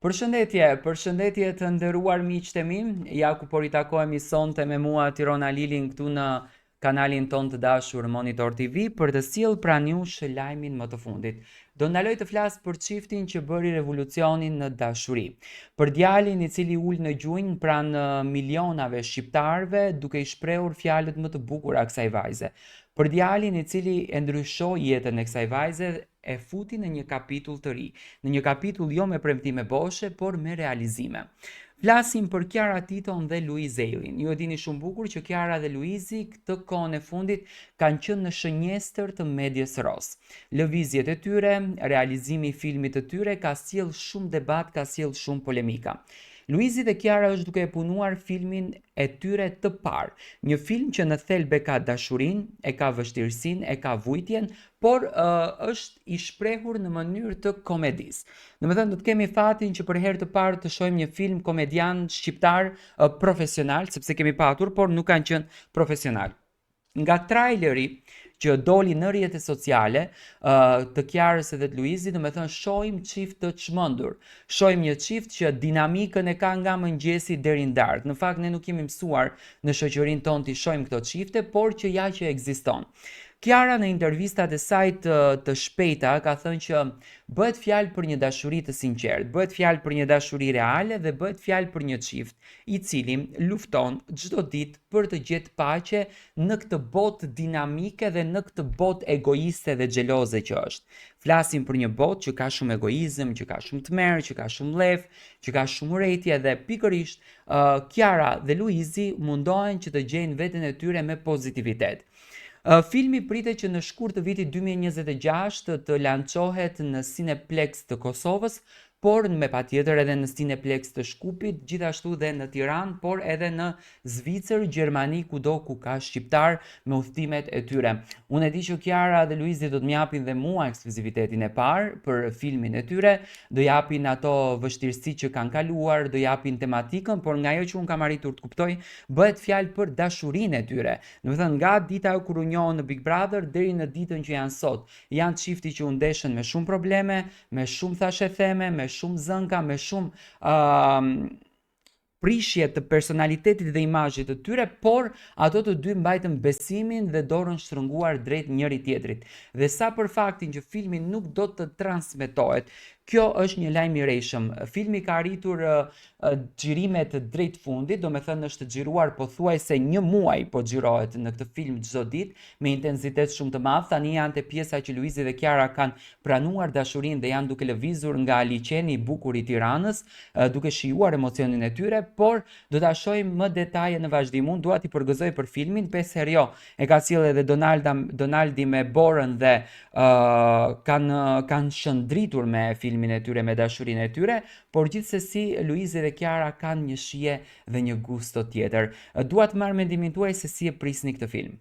Përshëndetje, përshëndetje të nderuar miqtë e mi. Ja ku po ritakohemi sonte me mua Tiron Alilin këtu në kanalin tonë të dashur Monitor TV për të sjellë pranë jush lajmin më të fundit. Do ndaloj të flas për çiftin që bëri revolucionin në dashuri. Për djalin i cili u ul në gjunjë pranë milionave shqiptarëve duke i shprehur fjalët më të bukura kësaj vajze. Për djalin i cili e ndryshoi jetën e kësaj vajze e futi në një kapitull të ri, në një kapitull jo me premtime boshe, por me realizime. Flasim për Kiara Titon dhe Luiz Ejllin. Ju e dini shumë bukur që Kiara dhe Luizi këtë kohën e fundit kanë qenë në shënjestër të medies rozë. Lëvizjet e tyre, realizimi i filmit të tyre ka sjellë shumë debat, ka sjellë shumë polemika. Luizi dhe Kiara është duke e punuar filmin e tyre të parë, një film që në thelb e ka dashurinë, e ka vështirësinë, e ka vujtjen, por uh, është i shprehur në mënyrë të komedisë. Domethënë do të kemi fatin që për herë të parë të shohim një film komedian shqiptar uh, profesional, sepse kemi patur, por nuk kanë qenë profesional. Nga traileri që doli në rrjete sociale uh, të Kiarës edhe të Luizit, domethënë shohim çift të çmendur. Shohim një çift që dinamikën e ka nga mëngjesi deri në darkë. Në fakt ne nuk jemi mësuar në shoqërinë tonë t'i shohim këto çifte, por që ja që ekziston. Kiara në intervistat e saj të të shpejta ka thënë që bëhet fjalë për një dashuri të sinqertë, bëhet fjalë për një dashuri reale dhe bëhet fjalë për një çift i cili lufton çdo ditë për të gjetë paqe në këtë botë dinamike dhe në këtë botë egoiste dhe xheloze që është. Flasim për një botë që ka shumë egoizëm, që ka shumë tmerr, që ka shumë mllef, që ka shumë urrejtje dhe pikërisht uh, Kiara dhe Luizi mundohen që të gjejnë veten e tyre me pozitivitet. Filmi pritet që në shkurt të vitit 2026 të lançohet në Cineplex të Kosovës, por me patjetër edhe në Cineplex të Shkupit, gjithashtu dhe në Tiranë, por edhe në Zvicër, Gjermani, kudo ku ka shqiptar me udhëtimet e tyre. Unë e di që Kiara dhe Luizi do të më japin dhe mua ekskluzivitetin e parë për filmin e tyre, do japin ato vështirësi që kanë kaluar, do japin tematikën, por nga ajo që unë kam arritur të kuptoj, bëhet fjalë për dashurinë e tyre. Domethënë nga dita kur u njohën në Big Brother deri në ditën që janë sot, janë çifti që u ndeshën me shumë probleme, me shumë thashetheme, me shumë zënka, me shumë uh, prishje të personalitetit dhe imazhit të tyre, por ato të dy mbajtën besimin dhe dorën shtrënguar drejt njëri tjetrit. Dhe sa për faktin që filmi nuk do të transmetohet, kjo është një lajm i rrejshëm. Filmi ka arritur xhirimet drejt fundit, domethënë është xhiruar pothuajse një muaj po xhirohet në këtë film çdo ditë me intensitet shumë të madh. Tani janë te pjesa që Luizi dhe Kiara kanë pranuar dashurinë dhe janë duke lëvizur nga liqeni i bukur i Tiranës, duke shijuar emocionin e tyre, por do ta shohim më detaje në vazhdim. Unë dua t'i përgëzoj për filmin, pesë herë jo. E ka sjellë edhe Donalda Donaldi me Borën dhe uh, kanë kanë shndritur me filmin e tyre, me dashurinë e tyre, Por gjithsesi Luizi dhe Kiara kanë një shije dhe një gusto tjetër. Dua të marr mendimin tuaj se si e prisni këtë film.